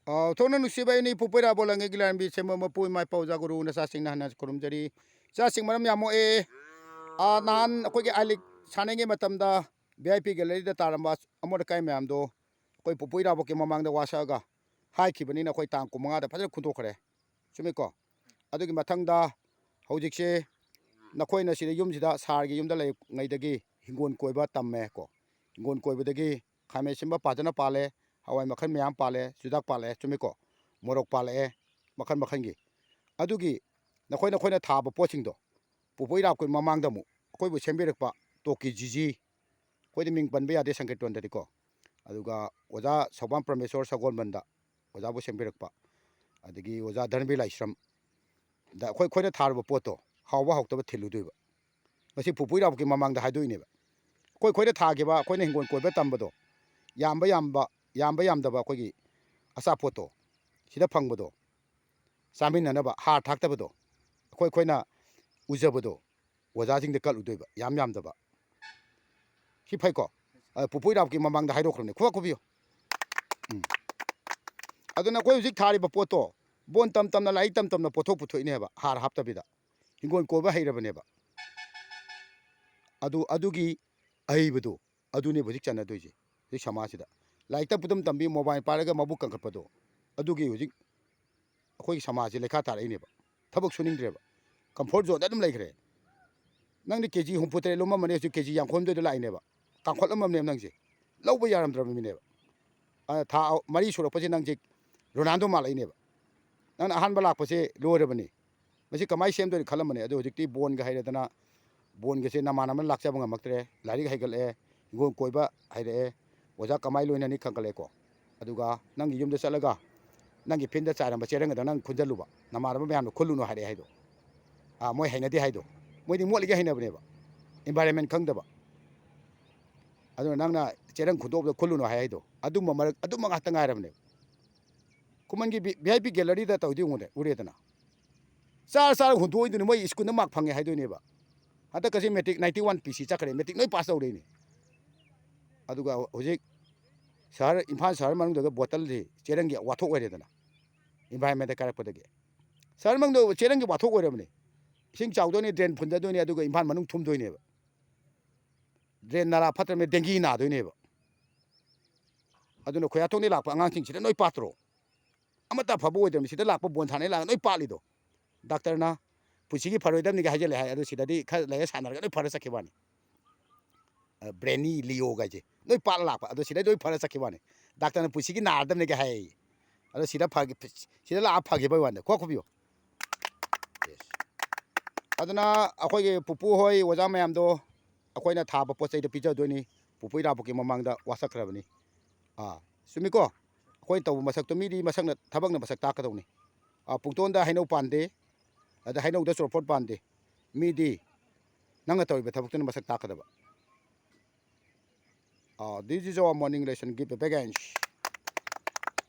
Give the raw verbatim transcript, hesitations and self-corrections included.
ꯑ, ꯊꯣꯡꯅ ꯅꯨꯡꯁꯤꯕ ꯑꯩꯅ ꯏꯄꯨ ꯄꯩꯔꯥꯕꯣ ꯂꯪꯉꯩꯒꯤ ꯂꯥꯏꯔꯦꯝꯕꯤ ꯁꯦꯝꯕ ꯃꯄꯨ ꯏꯃꯥ ꯏꯄꯥ ꯑꯣꯖꯥ ꯒꯨꯔꯨ ꯅꯆꯥꯁꯤꯡꯅ ꯍꯟꯅ ꯈꯨꯔꯨꯝꯖꯔꯤ꯫ ꯏꯆꯥꯁꯤꯡ ꯃꯔꯝ ꯌꯥꯝ ꯃꯣꯛꯑꯦ꯫ ꯑ, ꯅꯍꯥꯟ ꯑꯩꯈꯣꯏꯒꯤ ꯑꯥꯏ ꯂꯤꯛ ꯁꯥꯟꯅꯉꯩ ꯃꯇꯝꯗ ꯚꯤ ꯑꯥꯏ ꯄꯤ ꯒꯦꯂꯔꯤꯗ ꯇꯥꯔꯝꯕ ꯑꯃꯣꯠ ꯑꯀꯥꯏ ꯃꯌꯥꯝꯗꯣ ꯑꯩꯈꯣꯏ ꯄꯨꯄꯨ ꯏꯔꯥꯕꯣꯛꯀꯤ ꯃꯃꯥꯡꯗ ꯋꯥ ꯁꯛꯑꯒ ꯍꯥꯏꯈꯤꯕꯅꯤꯅ ꯑꯩꯈꯣꯏ ꯇꯥꯡ ꯀꯨꯟꯃꯉꯥꯗ ꯐꯖꯅ ꯈꯨꯟꯗꯣꯛꯈ꯭ꯔꯦ꯫ ꯆꯨꯝꯃꯤꯀꯣ? ꯑꯗꯨꯒꯤ ꯃꯊꯪꯗ ꯍꯧꯖꯤꯛꯁꯦ ꯅꯈꯣꯏꯅ ꯁꯤꯗ ꯌꯨꯝꯁꯤꯗ ꯁꯥꯔꯒꯤ ꯌꯨꯝꯗ ꯂꯩꯔꯤꯉꯩꯗꯒꯤ ꯍꯤꯡꯒꯣꯜ ꯀꯣꯏꯕ ꯇꯝꯃꯦ ꯀꯣ꯫ ꯍꯤꯡꯒꯣꯜ ꯀꯣꯏꯕꯗꯒꯤ ꯈꯥꯃꯦꯟ ꯑꯁꯤꯟꯕ ꯐꯖꯅ ꯄꯥꯜꯂꯦ, ꯍꯋꯥꯏ ꯃꯈꯜ ꯃꯌꯥꯝ ꯄꯥꯜꯂꯦ, ꯆꯨꯖꯥꯛ ꯄꯥꯜꯂꯛꯑꯦ, ꯆꯨꯝꯃꯤꯀꯣ? ꯃꯣꯔꯣꯛ ꯄꯥꯜꯂꯛꯑꯦ, ꯃꯈꯜ ꯃꯈꯜꯒꯤ꯫ ꯑꯗꯨꯒꯤ ꯅꯈꯣꯏ, ꯅꯈꯣꯏꯅ ꯊꯥꯕ ꯄꯣꯠꯁꯤꯡꯗꯣ ꯄꯨꯄꯨ ꯏꯔꯥꯕꯣꯛꯀꯤ ꯃꯃꯥꯡꯗ ꯑꯃꯨꯛ ꯑꯩꯈꯣꯏꯕꯨ ꯁꯦꯝꯕꯤꯔꯛꯄ ꯇꯣꯛꯀꯤ ꯖꯤꯖꯤ, ꯑꯩꯈꯣꯏꯗꯤ ꯃꯤꯡ ꯄꯟꯕ ꯌꯥꯗꯦ ꯁꯪꯀꯤꯔꯇꯣꯟꯗꯗꯤꯀꯣ꯫ ꯑꯗꯨꯒ ꯑꯣꯖꯥ ꯁꯧꯕꯥꯝ ꯄ꯭ꯔꯃꯦꯁꯣꯔ ꯁꯒꯣꯜꯕꯟꯗ ꯑꯣꯖꯥꯕꯨ ꯁꯦꯝꯕꯤꯔꯛꯄ, ꯑꯗꯒꯤ ꯑꯣꯖꯥ ꯙꯔꯃꯕꯤꯔ ꯂꯥꯏꯁ꯭ꯔꯝꯗ ꯑꯩꯈꯣꯏ, ꯑꯩꯈꯣꯏꯅ ꯊꯥꯔꯨꯕ ꯄꯣꯠꯇꯣ ꯍꯥꯎꯕ ꯍꯥꯎꯇꯕ ꯊꯤꯜꯂꯨꯗꯣꯏꯕ꯫ ꯃꯁꯤ ꯄꯨꯄꯨ ꯏꯔꯥꯕꯣꯛꯀꯤ ꯃꯃꯥꯡꯗ ꯍꯥꯏꯗꯣꯛꯏꯅꯦꯕ꯫ ꯑꯩꯈꯣꯏ, ꯑꯩꯈꯣꯏꯅ ꯊꯥꯈꯤꯕ, ꯑꯩꯈꯣꯏꯅ ꯍꯤꯡꯒꯣꯜ ꯀꯣꯏꯕ ꯇꯝꯕꯗꯣ, ꯌꯥꯝꯕ ꯌꯥꯝꯕ, ꯌꯥꯝꯕ ꯌꯥꯝꯗꯕ ꯑꯩꯈꯣꯏꯒꯤ ꯑꯆꯥꯄꯣꯠꯇꯣ, ꯁꯤꯗ ꯐꯪꯕꯗꯣ, ꯆꯥꯃꯤꯟꯅꯅꯕ ꯍꯥꯔ ꯊꯥꯛꯇꯕꯗꯣ, ꯑꯩꯈꯣꯏ, ꯑꯩꯈꯣꯏꯅ ꯎꯖꯕꯗꯣ ꯑꯣꯖꯥꯁꯤꯡꯗ ꯀꯠꯂꯨꯗꯣꯏꯕ, ꯌꯥꯝ ꯌꯥꯝꯗꯕ꯫ ꯁꯤ ꯐꯩꯀꯣ? ꯑ, ꯄꯨꯄꯨ ꯏꯔꯥꯕꯣꯛꯀꯤ ꯃꯃꯥꯡꯗ ꯍꯥꯏꯗꯣꯛꯈ꯭ꯔꯕꯅꯦ, ꯈꯨꯕꯥꯛ ꯈꯨꯕꯤꯌꯨ꯫ ꯎꯝ꯫ ꯑꯗꯨꯅ ꯑꯩꯈꯣꯏ ꯍꯧꯖꯤꯛ ꯊꯥꯔꯤꯕ ꯄꯣꯠꯇꯣ, ꯕꯣꯟ ꯇꯝ ꯇꯝꯅ, ꯂꯥꯏꯔꯤꯛ ꯇꯝ ꯇꯝꯅ ꯄꯣꯠꯊꯣꯛ ꯄꯨꯊꯣꯛꯏꯅꯦꯕ, ꯍꯥꯔ ꯍꯥꯞꯇꯕꯤꯗ꯫ ꯍꯤꯡꯒꯣꯜ ꯀꯣꯏꯕ ꯍꯩꯔꯕꯅꯦꯕ꯫ ꯑꯗꯨ, ꯑꯗꯨꯒꯤ ꯑꯍꯩꯕꯗꯣ, ꯑꯗꯨꯅꯦꯕ ꯍꯧꯖꯤꯛ ꯆꯠꯅꯗꯣꯏꯁꯦ, ꯍꯧꯖꯤꯛ ꯁꯃꯥꯖꯁꯤꯗ꯫ ꯂꯥꯏꯔꯤꯛꯇ ꯄꯨꯗꯝ ꯇꯝꯕꯤ, ꯃꯣꯕꯥꯏꯜ ꯄꯥꯏꯔꯒ ꯃꯕꯨꯛ ꯀꯟꯈꯠꯄꯗꯣ, ꯑꯗꯨꯒꯤ ꯍꯧꯖꯤꯛ ꯑꯩꯈꯣꯏꯒꯤ ꯁꯃꯥꯖꯁꯦ ꯂꯩꯈꯥ ꯇꯥꯔꯛꯏꯅꯦꯕ꯫ ꯊꯕꯛ ꯁꯨꯅꯤꯡꯗ꯭ꯔꯦꯕ꯫ ꯀꯝꯐꯣꯔꯠ ꯖꯣꯟꯗ ꯑꯗꯨꯝ ꯂꯩꯈ꯭ꯔꯦ꯫ ꯅꯪꯗꯤ ꯀꯦ ꯖꯤ ꯍꯨꯝꯐꯨ ꯇꯔꯦꯠ ꯂꯨꯝꯃꯝꯕꯅꯦ, ꯍꯧꯖꯤꯛ ꯀꯦ ꯖꯤ ꯌꯥꯡꯈꯩ ꯍꯨꯝꯗꯣꯏꯗ ꯂꯥꯛꯏꯅꯦꯕ꯫ ꯀꯥꯡꯈꯠꯂꯝꯃꯕꯅꯦꯕ ꯅꯪꯁꯦ꯫ ꯂꯧꯕ ꯌꯥꯔꯝꯗ꯭ꯔꯕ ꯃꯤꯅꯦꯕ꯫ ꯑ, ꯊꯥ ꯃꯔꯤ ꯁꯨꯔꯛꯄꯁꯦ ꯅꯪꯁꯦ ꯔꯣꯅꯥꯜꯗꯣ ꯃꯥꯜꯂꯛꯏꯅꯦꯕ꯫ ꯅꯪꯅ ꯑꯍꯥꯟꯕ ꯂꯥꯛꯄꯁꯦ ꯂꯣꯏꯔꯕꯅꯤ꯫ ꯃꯁꯤ ꯀꯃꯥꯏꯅ ꯁꯦꯝꯗꯣꯏꯅꯣ ꯈꯜꯂꯝꯕꯅꯦ꯫ ꯑꯗꯣ ꯍꯧꯖꯤꯛꯇꯤ ꯕꯣꯟꯒ ꯍꯩꯔꯗꯅ, ꯕꯣꯟꯒꯁꯦ ꯅꯃꯥꯟꯅꯕꯅ ꯂꯥꯛꯆꯕ ꯉꯝꯃꯛꯇ꯭ꯔꯦ꯫ ꯂꯥꯏꯔꯤꯛ ꯍꯩꯒꯠꯂꯛꯑꯦ, ꯍꯤꯡꯒꯣꯜ ꯀꯣꯏꯕ ꯍꯩꯔꯛꯑꯦ, ꯑꯣꯖꯥ ꯀꯃꯥꯏ ꯂꯣꯏꯅꯅꯤ ꯈꯪꯒꯠꯂꯛꯑꯦꯀꯣ꯫ ꯑꯗꯨꯒ ꯅꯪꯒꯤ ꯌꯨꯝꯗ ꯆꯠꯂꯒ ꯅꯪꯒꯤ ꯐꯤꯜꯗ ꯆꯥꯏꯔꯝꯕ ꯆꯦꯔꯪ ꯑꯗꯣ ꯅꯪ ꯈꯨꯟꯖꯜꯂꯨꯕ, ꯅꯃꯥꯟꯅꯕ ꯃꯌꯥꯝꯅ ꯈꯨꯜꯂꯨꯅꯨ ꯍꯥꯏꯔꯛꯑꯦ ꯍꯥꯏꯗꯣ꯫ ꯑꯥ, ꯃꯣꯏ ꯍꯩꯅꯗꯦ ꯍꯥꯏꯗꯣ꯫ ꯃꯣꯏꯗꯤ ꯃꯣꯠꯂꯤꯒꯩ ꯍꯩꯅꯕꯅꯦꯕ, environment ꯈꯪꯗꯕ꯫ ꯑꯗꯨꯅ ꯅꯪꯅ ꯆꯦꯔꯪ ꯈꯨꯟꯗꯣꯛꯄꯗ ꯈꯨꯜꯂꯨꯅꯨ ꯍꯥꯏ ꯍꯥꯏꯗꯣ꯫ ꯑꯗꯨꯝꯕ ꯃꯔꯛ, ꯑꯗꯨꯝꯕ ꯉꯥꯛꯇ ꯉꯥꯏꯔꯕꯅꯦꯕ꯫ ꯈꯨꯃꯟꯒꯤ ꯚꯤ-, ꯚꯤ ꯑꯥꯏ ꯄꯤ ꯒꯦꯂꯔꯤꯗ ꯇꯧꯗꯣꯏ ꯎꯔꯦ-, ꯎꯔꯦꯗꯅ꯫ ꯆꯥꯔ ꯆꯥꯔ ꯍꯨꯟꯗꯣꯛꯑꯣꯏꯗꯨꯅꯤ, ꯃꯣꯏ ꯁ꯭ꯀꯨꯜꯗ ꯃꯥꯔꯛ ꯐꯪꯉꯦ ꯍꯥꯏꯗꯣꯏꯅꯦꯕ꯫ ꯍꯟꯗꯛꯀꯁꯦ metric ninety one P C ꯆꯠꯈ꯭ꯔꯦ, ꯃꯦꯇ꯭ꯔꯤꯛ ꯂꯣꯏ ꯄꯥꯁ ꯇꯧꯔꯦꯅꯦ꯫ ꯑꯗꯨꯒ ꯍꯧꯖꯤꯛ ꯁꯍꯔ, ꯏꯝꯐꯥꯜ ꯁꯍꯔ ꯃꯅꯨꯡꯗ ꯕꯣꯇꯜꯁꯤ ꯆꯦꯔꯪꯒꯤ ꯋꯥꯊꯣꯛ ꯑꯣꯏꯔꯦꯗꯅ, environment ꯀꯥꯏꯔꯛꯄꯗꯒꯤ꯫ ꯁꯍꯔ ꯃꯅꯨꯡꯗ ꯆꯦꯔꯪꯒꯤ ꯋꯥꯊꯣꯛ ꯑꯣꯏꯔꯕꯅꯤ꯫ ꯏꯁꯤꯡ ꯆꯥꯎꯗꯣꯏꯅꯤ, drain ꯐꯨꯟꯖꯗꯣꯏꯅꯤ, ꯑꯗꯨꯒ ꯏꯝꯐꯥꯜ ꯃꯅꯨꯡ ꯊꯨꯝꯗꯣꯏꯅꯦꯕ꯫ Drain ꯅꯥꯂꯥ ꯐꯠꯇ꯭ꯔꯕꯅꯤꯅ dengue ꯅꯥꯗꯣꯏꯅꯦꯕ꯫ ꯑꯗꯨꯅ ꯈꯣꯌꯥꯊꯣꯡꯗꯒꯤ ꯂꯥꯛꯄ ꯑꯉꯥꯡꯁꯤꯡꯁꯤꯗ ꯂꯣꯏ ꯄꯥꯠꯇ꯭ꯔꯣ? ꯑꯃꯠꯇ ꯑꯐꯕ ꯑꯣꯏꯗ꯭ꯔꯕꯅꯤ꯫ ꯁꯤꯗ ꯂꯥꯛꯄ ꯕꯣꯟ ꯁꯥꯟꯅꯩ ꯂꯥꯛꯑꯒ ꯂꯣꯏ ꯄꯥꯠꯂꯤꯗꯣ꯫ ꯗꯥꯛꯇꯔꯅ ꯄꯨꯟꯁꯤꯒꯤ ꯐꯔꯣꯏꯗꯕꯅꯤꯒ ꯍꯥꯏꯖꯤꯜꯂꯦ ꯍꯥꯏ, ꯑꯗꯨ ꯁꯤꯗꯗꯤ ꯈꯔ ꯂꯩꯔ ꯁꯥꯟꯅꯔꯒ ꯂꯣꯏ ꯐꯔ ꯆꯠꯈꯤꯕ ꯋꯥꯅꯤ꯫ ꯑ, ꯕ꯭ꯔꯦꯅꯤ, ꯂꯤꯑꯣꯒꯥꯏꯁꯦ ꯂꯣꯏ ꯄꯥꯠꯂ ꯂꯥꯛꯄ, ꯑꯗꯣ ꯁꯤꯗꯩ ꯂꯣꯏ ꯐꯔ ꯆꯠꯈꯤꯕ ꯋꯥꯅꯤ꯫ ꯗꯥꯛꯇꯔꯅ ꯄꯨꯟꯁꯤꯒꯤ ꯅꯥꯔꯗꯕꯅꯤꯒ ꯍꯥꯏ꯫ ꯑꯗꯣ ꯁꯤꯗ ꯐꯒꯤ-, ꯁꯤꯗ ꯂꯥꯛꯑ ꯐꯈꯤꯕꯩ ꯋꯥꯅꯤ꯫ ꯈꯨꯕꯥꯛ ꯈꯨꯕꯤꯌꯨ꯫ Yes. ꯑꯗꯨꯅ ꯑꯩꯈꯣꯏꯒꯤ ꯄꯨꯄꯨ ꯍꯣꯏ, ꯑꯣꯖꯥ ꯃꯌꯥꯝꯗꯣ ꯑꯩꯈꯣꯏꯅ ꯊꯥꯕ ꯄꯣꯠ ꯆꯩꯗꯣ ꯄꯤꯖꯗꯣꯏꯅꯤ꯫ ꯄꯨꯄꯨ ꯏꯔꯥꯕꯣꯛꯀꯤ ꯃꯃꯥꯡꯗ ꯋꯥꯁꯛꯈ꯭ꯔꯕꯅꯤ꯫ ꯑꯥ, ꯆꯨꯝꯃꯤꯀꯣ? ꯑꯩꯈꯣꯏ ꯇꯧꯕ ꯃꯁꯛꯇꯣ ꯃꯤꯗꯤ ꯃꯁꯛꯅ, ꯊꯕꯛꯅ ꯃꯁꯛ ꯇꯥꯛꯀꯗꯧꯅꯤ꯫ ꯑꯥ, ꯄꯨꯡꯇꯣꯟꯗ ꯍꯩꯅꯧ ꯄꯥꯟꯗꯦ, ꯑꯗ ꯍꯩꯅꯧꯗ ꯆꯣꯔꯐꯣꯟ ꯄꯥꯟꯗꯦ꯫ ꯃꯤꯗꯤ ꯅꯪꯅ ꯇꯧꯔꯤꯕ ꯊꯕꯛꯇꯨꯅ ꯃꯁꯛ ꯇꯥꯛꯀꯗꯕ꯫ ꯑꯥ, this is our morning lesson. Give a big hand.